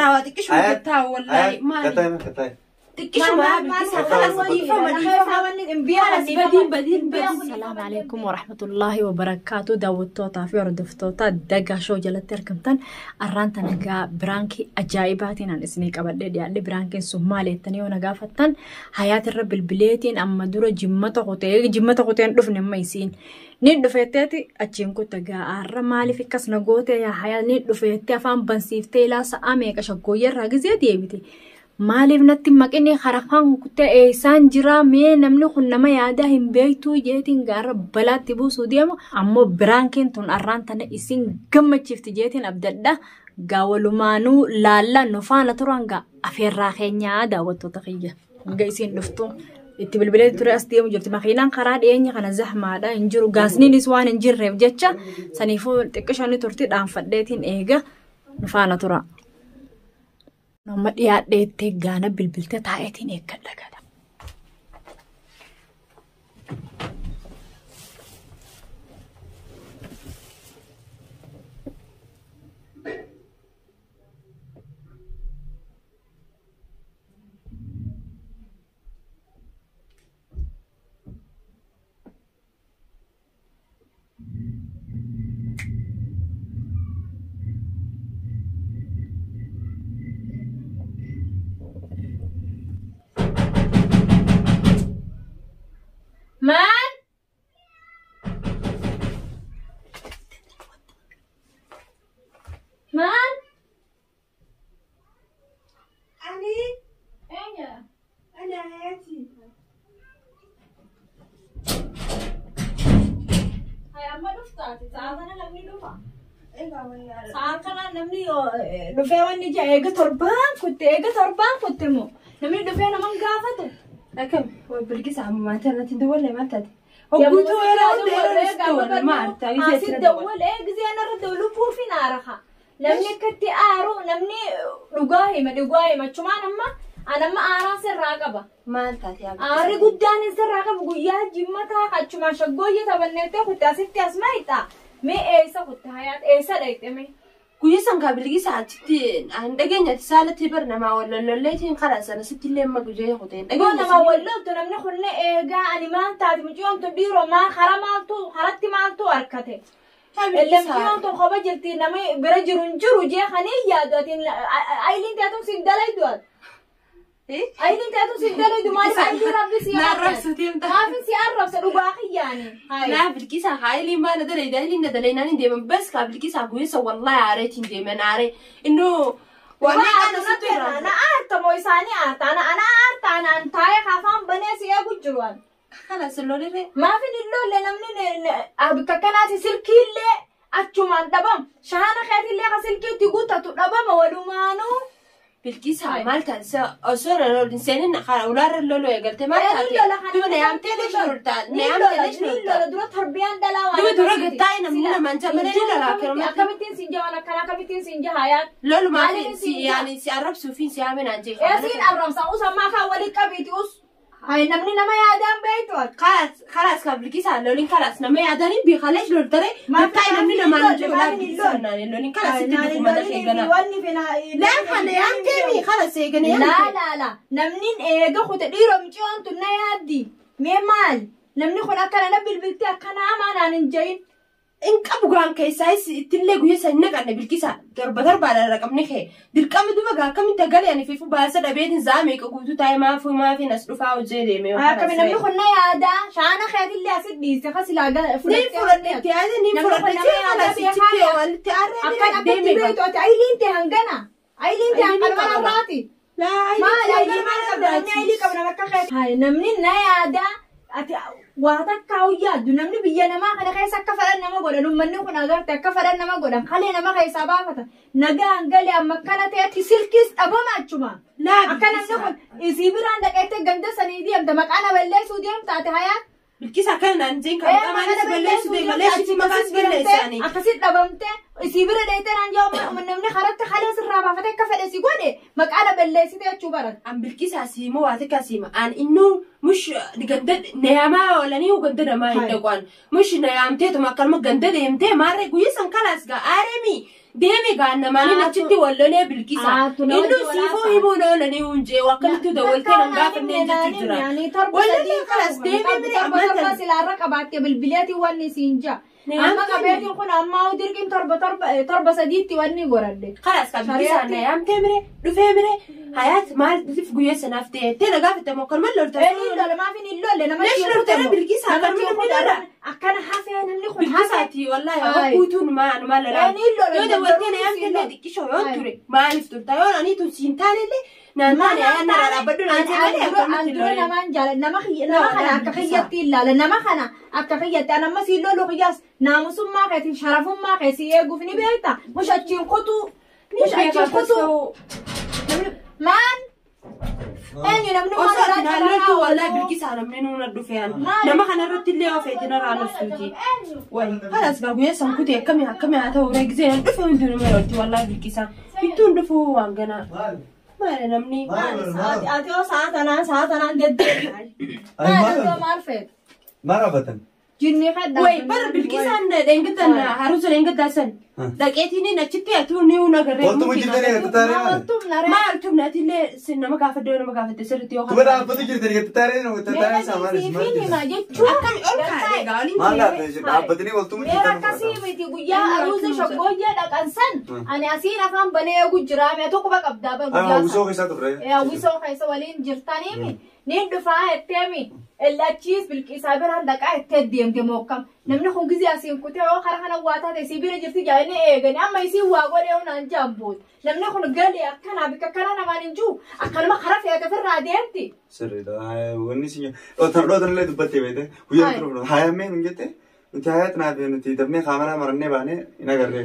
Karaa waa xiqqishuma gattaa wallaahi maali? Xiqqishuma bilqisa kalas dhiifama dhiifama. Kalas badiin badiin badiin. Salaamu alaikum warahmatullaahi wabarakaatu daawwattootaa fi hordoftoota Dagaa Show jalatti argamtan arraan tana egaa biraankii ajaa'ibaatiin an isinii qabadhee dhiyaadhe biraankiin sun maali jettanii yoo na gaafattan hayaatirra bilbileetiin amma dura jimmata kutee jimmata kuteen dhufne amma isiin ni dhufeetteeti achiin kutta egaa arra maaliif akkas na goote yaa hayaa ni dhufeettee afaan bansiiftee ilaa sa'aa meeqa shaggooyyarraa gizee deebite. Maaliif natti hin maqine harafaan kuttee eessaan jiraa mee namni kun nama yaadaa hin beektuu jeetiin gaara balaatti buusuu deemu ammoo biraankiin tun arraan tana isin gammachiifti jeetiin abdadha gaa walumaanuu laalla nu faana turan gaa afeerraa keenyaa daawwattoota kiyya hanga isiin dhuftu itti bilbilee ture as deemu jirti makiinaan karaa dhiyeenya kana zahmaadha hin jiru gaasniinis waan hin jirreef jecha saniifuu xiqqishoonni turti dhaanfadheetiin eega nu faana tura. Amma dhiyaadheettee gaana bilbiltee taa'eetiin eeggadha gada. Maal? Maal? Ani Eenyu? ana Hayati. Hai amma dhuftaati. Sa'a kana namni dhufa. Egaa wayyaa. Sa'a kana namni yoo dhufee wanni jaa eega torbaan kutte eega torbaan kutte moo namni dhufee naman gaafatu. Akkam bilqisa ammaa irratti hin dawwalle maal taate? Hogguutuu yeroo hunda yeroo dhuftu maal taate? Asi dawwalee gisee narra dawwalu fi naaraha. Namni akkatti aaru namni dhugaa hima dhugaa hima achumaan amma anamma aaraan sirraa qaba. Maal taate yaa Aarri guddaan sirraa qabu guyyaa jimmataa achumaan shaggooyyee taphanneettee kutte asitti as maayixaa. Mee eessa kutte hayaat eessa dhayxe mee? Guyyaa san kaa bilqisa achitti an dhageenyatti saalatti bar namaa wal lollolleetiin karaa sana sitti illee amma guyyaa kuteen Yoo nama wal loltu namni kunne eegaa ani maal taate mucayyoon tun dhiiroo maa hara maaltu haratti maaltu harkate. Lammiiwwan tun kopha jirti nama bira jiru hin jiru jee kanii yaadu ati ayiliin taatuun siin dalaydu ati. Ayiliin taatuun siin dalaydu maaliif ayilii rabbi si Na arrabsuuti himta. Maafin si arrabsa dhugaa kiyyaani. Laa bilqisa haayiliin maal dalayda ayiliin na dalaynaan hin deeman bas kaa bilqisa guyyaa san wallaahi aareetiin deeman aaree innuu waan meeqaan asitti irraa. Na aarta moo isaanii aarta ana ana aarta ana an taa'ee afaan banee si eegu jiru an. Kalas lolirree. Maafin hin lolle namni bakka kanaati silkiillee achumaan dhabam shahana keetillee ka silkiitti guuttatu dhabama walumaanuu. Bilqisa maal taate osoo hin seenin ulaarra loluu eegalte maal taate duba na yaamtee leesh lolta na yaamtee leesh lolta Dura tarbiyaan dhalaa waan duba dura gattaa'e namni namaan jamalee ni lolaa akkana Akkamittiin siin jahan akkana akkamittiin siin jaha yaa. lolumaa si yaani si arrabsuufiin si yaameen jee. Eesiin arrabsa us ammaa kaan waliin qabiiti us. Hay namni nama yaadaan beektu ati. Kalas ka bilqisa lolin kalas nama yaadanii beekaleesh loltare gattaa'e namni namaan jiru laa bilqisa naan lolin kalas itti dhufu mata eegana. Laa kana yaamtee mi kalas eegana Laa yaamtee. laa laa namni eega kute dhiiroo mucayyoon tun na yaaddi. Mee maal namni kun akkana na bilbiltee akkana hamaa naan hin jahin. In qabu gaan keessaa ittillee guyyaa san naqanne bilqisa torba torbaadhaan raqabni kee dirqama duba gaa akkamitti galee ani fiifu baasa dhabeetiin zaa meeqa guutuu taa'e maafu maafiin as dhufaa hojii deeme. Akkami namni kun na yaada shaana keetillee asit dhiiste kasilaa Ni fudhadhe itti yaade ni fudhadhe jee kalas itti walitti Akkan arree akkatti deeme. beektu ati ayiliin ta'e hangana. Ayiliin ta'e Ayiliin hanqalma qabna. irraati. Laa Maal ayilii maal qabda namni ayilii qabna bakka keeti. Hayi namni na yaada ati waa takka yaaddu namni biyya namaa kana keessa akka fedhan nama godhan uummanni kun agarte akka fedhan nama godhan kalee nama keessaa baafata nagaan galee amma akkana ta'etti silkiis dhabama achuma. Laa Akka namni kun isii biraan dhaqeettee ganda sanii deemta maqaa na balleessuu deemta ati hayaat. Bilqisa akkana naan jeen kan maqaa balleessu deema leessu maqaas balleessaani. Akkasitti dhabamte isii bira dheeytee naan jedhamu namni karatti halee sirraa baafatee akka fedhe si godhe maqaa na balleessite jechuu barata. An bilqisa siima waa takka siima an innuu mush ganda nayamaa oolanii ganda namaa hin dhaqan mush nayaamteetuma akkanuma ganda deemtee maarree guyyaa san kalaas gaa aaremi Deeme gaannamaanii achitti wallolee bilqisa. Inni siifoo himuun oolanii hunjee akkamitti dawwaltee nan gaafannee jechuu jira. Wallolee kanas deeme bire Torba ammaan silaarra qabaatte bilbileetiin wanni siin jaa. Amma qabeetiin kun amma dirqiin torba torba torba sadiitti wanni goradhe. Kanas kan bilqisaan na yaamtee mire dhufee mire hayaat maaliif guyyaa sanaaf ta'e ta'e na gaafatte moo akkanuma lolta. Inni lola maaf hin lolle nama Leesh loltee bilqisaa Namni akkanuma kun lola. Akkana hafee namni kun hafee. Bilqisaati wallaahi guutuun maa nu maal lolaa. Inni lola Yoo dawwaltee na yaamtee illee xiqqishoo yoo ture maaliif turta yoo ani tun siin taanellee naan taane ayaan narraa dhaabbadhu naan ta'e malee akkamitti Dura lolee. namaan jaalladha nama nama kana akka kiyyatti ilaala nama kana akka kiyyatti an amma siin lolu kiyyaas naamusummaa keetiin sharafummaa kee si eeguuf ni beekta mushachiin kutuu mushachiin kutuu maan eenyu namni Osoo ati naan loltu wallaahi bilqisaa namni nuuna dhufe an nama kanarratti illee of eetina raanoftuuti. Wayi halas gaa guyyaa san kutee akkamii akkamii haa ta'u ree gisee nan dhufe hundi nama lolti wallaahi bilqisaa bittuun dhufuu waan ganaa. Maali namni? Ati yoo sa'a tanaan sa'a tanaan deddeebi'a. Maal maal feetu? Maal raabatan? Jinni kadhaa. Wayi bara bilqisaan dheengaddan haruusa dheengaddaa san dhaqeetiin achitti atuu ni una garee. Waltuma jirtanii gadi taaree maali? Maaltu naree? Maal tumnaatillee sin nama gaafadde nama gaafatte sirriitti yoo Tuba dhaabbatu jirtanii gadi taaree taaree isaa maali? Siifin hima jechuun. Akkami ol kaa'ee gaa waliin Maal dhaabbatan? Dhaabbatanii waltuma Meera jirtan. akkasii miti guyyaa aruusa shaggooyyee dhaqan san ani asiin afaan banee eegu jira mi'a tokko qabdaa bar guyyaa Hawwisoo keessaa turre. Hawwisoo keessa waliin jirtaniimi niin dhufaa jetteemi illachiis bilqisaa biraan dhaqaa jettee deemte mookkam namni kun gizee asiin kutee yoo karaa kana waa taate isii bira jirti jaa'inni eegani amma isiin waa godhee naan jaambooti namni kun galee akkanaa bikka akkana namaan hin jiru akkanuma kara feete ofirraa deemti. Sirriidha. Wanni si dhootan dhootan illee dubbattee beekte guyyaa ture haayamee nun jette nuti haayat naaf nuti dafnee kaameraa marannee baanee hin agarree.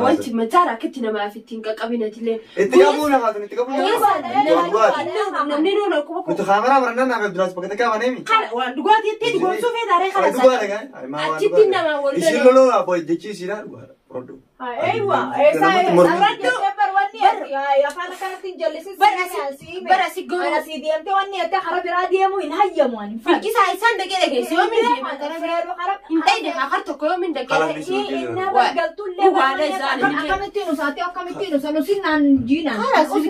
Wanti machaara akkatti namaaf ittiin qaqqabinatillee. Itti qabuu nafaatu itti qabuu nafaatu. Namni nuuna quba Nuti kaameraa marannaa naaf duraas bakka takkaa baneemi. Kana waan dhugaatii itti dhugoomsuu feetaaree kana Dhugaadha gaa. Achitti nama wal Isin loloo abbo jechi isiidha dhugaadha. Roddu. Eeywa afaan akkanatti hin jallisin asii deemtee wanni jettee kara biraa deemuu hin hayyamu ani. Bilqisaa isaan dhaqee dhageesse yoo min deema hin dhayne hakar tokko yoo min dhaqee Akkamittiin usaatee akkamittiin usa nusi naan jiinaan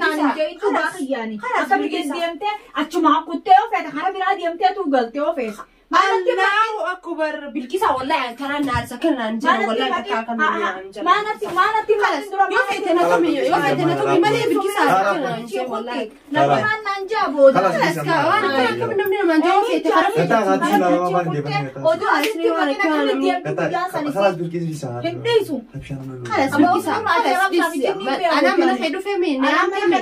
naan jeetu baaqiyyaani akkamitti deemtee achuma kuttee yoo feete kara biraa deemtee tuu galtee yoo feete. Allahu akbar bilqisaa wallahi kanaan naarsa kanaan jira wallahi takkaa kan naan jira. Maanatti maanatti Kalas yoo feete na tumi yoo feete na tumi malee bilqisaa kanaan jira wallahi. Namni kaan naan jaa booda. Kalas kaa waan akkana akkam namni namaan jaa yoo feete kara feete. Oduu asitti bakka akkamitti deemtu guyyaa sanis Kalaas bilqiisii isaa. hin dhiisu. Kalas bilqisaa kalas dhisi anaa mana kee dhufee mi na yaamtee mi.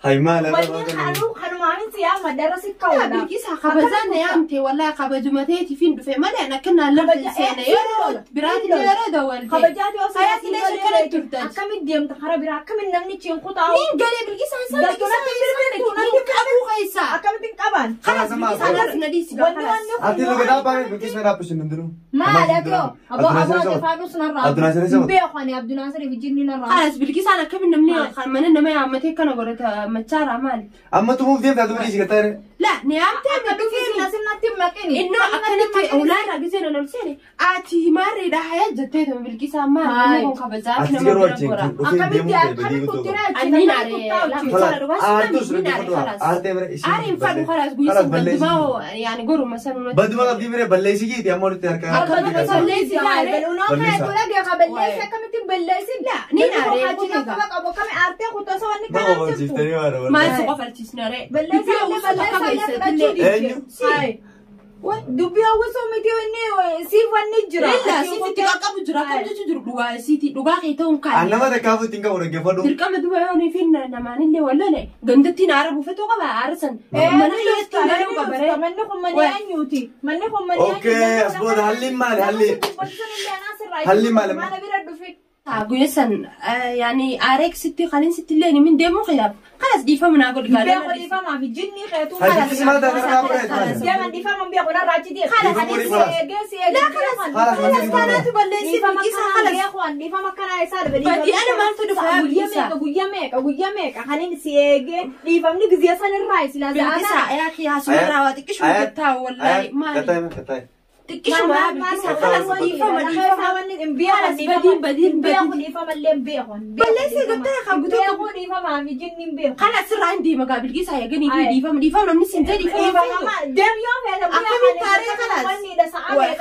Hay maal Wanni kanumaamin siyaa madara si ka'uudha. Bilqisaa kabajaan na yaamte wallahi kabajumateetiif hin dhufe malee an akkanaan lafa seena yeroo biraatti yeroo dawwalte. Kabajaati osoo Hayaati illee shakkana turtan. Akkamitti deemta kara biraa akkamitti namni ciin kutaa'u. Niin galee bilqisaan isaan bilqisaan qabuu keessaa. Akkamitti hin qaban. Kalas bilqisaan as na dhiisi Wanni wanni Ati luka dhaabaa bilqiis mee dhaabbisu hin danda'u. Maali ati hoo? Aboo aboo ati faadhus narraa. Abdunaasir isa Beeku ani Abdunaasir fi jinni narraa. Kalas bilqisaan akkamiin namni kan mana nama yaammatee kana godhata machaaraa maali? Amma tumuuf deemta ati bilqiis gattaare. La ni yaamtee mi dhufee mi? Nasinnatti maqini. Innoo akkanatti olaanaa gisee nan ol seene ati maarreedha hayaa jettee tuma bilqisaan maali namni kun kabajaa Ati nama garuu bira achiin gora. kan dhufee Akkamitti deemuu ta'e badii akkamitti guddoo kuttira qaba. Anni naaree Aartus dhaggeeffadhu aartee bira isiin. Aariin fadhu kalas guyyaa Kalas balleessi. baddumaa yaani goruma sanumatti. Badduma qabdii bira balleessi jiiti amma walitti harkaa. Maal si qofalchiisna ree? Dubbii hawwisuu miti inni siif wanni jira. Illa siif itti qaqqabu jira akkam jechuun jiru dhugaa siiti dhugaa kee ta'uun An kaale. nama takkaafuu ittiin qabu dhaggeeffadhu. Dirqama duba yoo ni finna namaanillee wallole gandattiin aara buufatuu qaba aara san. Mana keessatti galuu qaba ree. Manni kun mana eenyuuti? Manni kun mana Okay, as booda halliin maali? Halliin. Halliin maali? Mana bira dhufin. Guyyaa san yaani aareeksitti qaliinsitti illee ni min deemuu xiyaaf. Kanas dhiifama naa godhi Beeku gaala. dhiifamaa fi jinni keetuu Hajji maal taate irraa fudhate? Deeman dhiifaman beeku narraa achi deema. Dhiifama Ani godhi si eegee si eegee. Haala Kanas taanaatu balleessee Dhiifama bilqisa akkanaa kanas. beeku an dhiifama akkanaa isaa dhabe. Badii ana maaltu dhufa yaa Guyyaa bilqisa? meeqa guyyaa meeqa guyyaa meeqa kanin si eegee dhiifamni gizee san irraa silaa Bilqisa yaa kiyyaa sumarraa waa xiqqishuu gattaa wallaahi maali? Gattaa'e gattaa'e. Xiqqishuma bilqisaa kanas dhiifama dhiifama. Balleessee gartee kan guutuu Kana asirraa hin deema gaa bilqisaa eeganii fi dhiifama dhiifama namni siin jedhi dhiifama. Akkamiin taaree kanas?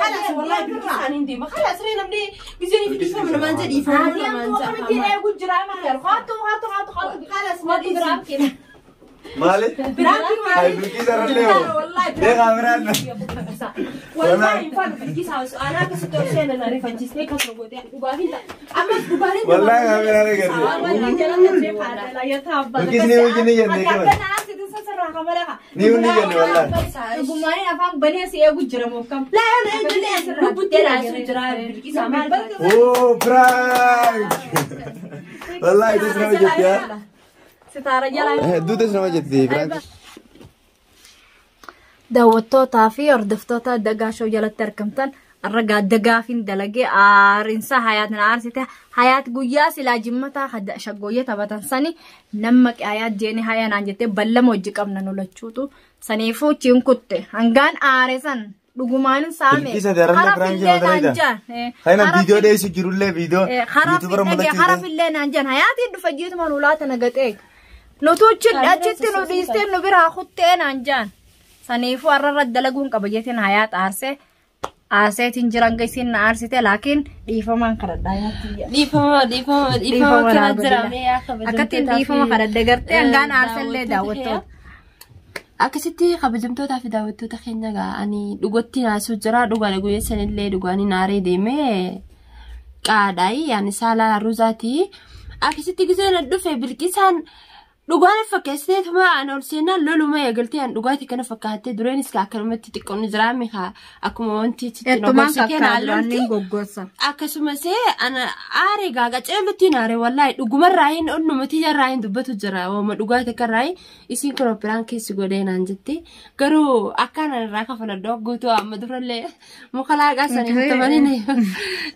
Kanas wallahi bilqisaan hin deema. Kanas ree namni gizeenii fi dhiifama namaan jedhi dhiifama namaan jedha. Kanas na dhiisi. Maali? Biraankii Hay maali? bilqiisa irrallee hoo? Mee kaameraan Wallahi hin faanu bilqisaa osoo anaa akkasitti ol seenan ariifachiisnee akkasuma gootee dhugaatiin ta'a. Ammas dhugaatiin Wallahi kaameraan eegale. Bilqisni wajjin ni jenne qaban. Ni hundi jenne wallahi. Dhugumaan afaan banee si eegu jira mokkam. Laa yoo na lubbutti naasuu jira bilqisaa maal taate? Oh prank! Wallahi dus nama jetti yaa. Sitaara jala. Hedduu dus nama jetti prank. Daawwattootaa fi hordoftoota Dagaashoo jalatti argamtan arragaa dagaafin dalagee aarinsa hayaat na aarsite hayaat guyyaa silaa jimmataa shaggooyyee taphatan sani namma hayaat jeeni hayaa naan jettee ballama hojii qabna nu lachuutu saniifuu chiin kutte hangaan aare san dhugumaan saame Bilqisa dararra prank nama dalagaa. Kana viidiyoo dheessu jirullee viidiyoo yuutuubarra mul'achuu Harafillee naan jaan hayaatiin dhufa jiituma nu laata na gaxeeg nutu achitti nu dhiistee nu biraa kuttee naan jaan saniifuu har'arra dalaguun qaba jeetiin hayaat aarsee aaseetiin jiran gasiin na aarsite laakiin dhiifamaan kadhadhaa yaatti. Dhiifama dhiifama dhiifama kana jira mee yaa Akkattiin dhiifama kadhadhe gartee hangaan aarsellee daawwattoota. Akkasitti kabajamtootaa fi daawwattoota keenya gaa ani dhugatti naasuu jira dhugaadha guyyaa sanillee dhugaanii naaree deemee qaadhaayi yaani saala ruuzaati. Akkasitti gisee na dhufe bilqisaan dhugaan fakkeessiteetuma an ol seenaan loluma eegaltee an dhugaatii kana fakkaattee dureenis ka akkanumatti xiqqoonni jiraame kaa akkuma wanti Ettumaan kakkaa duraan goggossa. Akkasumas ana aaree gaaga ceeluttiin aaree wallaahi dhugumarraayin onnumati jarraayin dubbatu jira waama dhugaatii akkarraayin isiin kun biraan keessi godhee naan jetti garuu akkaan irraa kafaladhu guutuu amma durallee muka laaqaa sanii bitamanii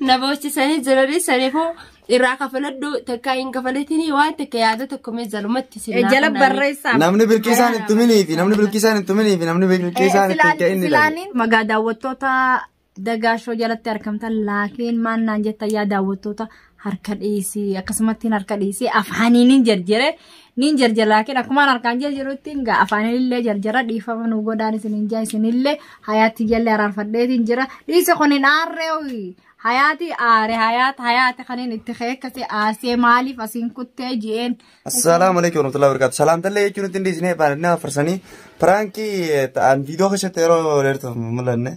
na boochisanii jiranii saniifuu irraa kafaladhu takka hin kafalatinii waan takka yaada tokko mee jalumatti sinaa Jala barreessaa. Namni bilqisaan itti minii fi namni bilqisaan itti minii fi namni bilqisaan itti ka'in ni Filaaniin magaa daawwattoota Dagaashoo jalatti argamtan laakiin maal naan jetta yaa daawwattoota harka dhiisii akkasumatti harka dhiisii afaaniin hin jarjere niin jarjera laakiin akkumaan harkaan jarjarutti gaa afaaniin illee jarjara dhiifama nu godhaan isin hin jaa isinillee hayaatti jallee araarfadheetiin jira dhiisi kun hin aarree hayaati aare hayaat hayaati kaniin itti keekkase aarsee maaliif asiin kuttee ji'een. Assalaamu alaikum warahmatullahi wabarakatuh. Salaamtallee jechuun nutti hin dhiisnee baanannee afarsanii piraankii ta'an viidiyoo keessatti yeroo dheertuuf mul'anne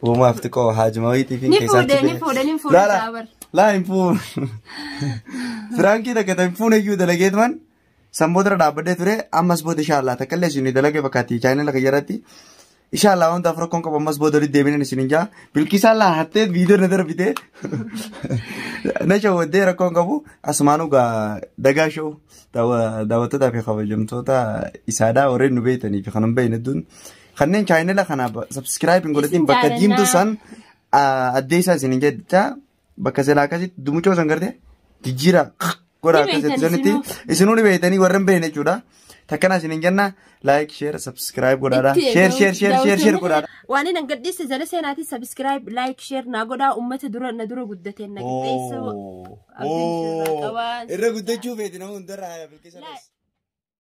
uumaaf xiqqoo haajima wayiitii fi Ni fuudhee, ni fuudhee, ni fuudhee jaabar. Laa hin fuune. Piraankii takka tan fuune iyyuu dalageetuman sanboota irra dhaabbadhee ture ammas booda inshaAllah takka illee isin dalagee fakkaatti chaanela kiyya irratti. InshaAllah wanta afur rakkoon qabu ammas booda walitti deebineen isin hin jaa. Bilqiisaan laa hattee viidiyoo na darbite. Na shawwaddee rakkoon qabu asumaanuu gaa dagaa showuu daawwattootaa fi kabajamtoota isaadhaa warreen nu beektanii fi kan hin beekne hedduun kanneen chaanela kana subscribe hin godhatiin bakka diimtuu san addee isaa isin hin jedha bakka silaa akkasitti dumucoo san gartee jijjiira godha Ni akkasitti beektan sanitti isinuu ni beektanii warra hin beekne jechuudha. Takkana isin hin jenna like share subscribe godhaadha. Share share share share share godhaadha. Waan inni gadhiise jala seenaatii subscribe like share naa godhaa uummata dura na dura guddateen na qixxeessa. Irra guddachuu feeti nama hundarraa haa bilqisa.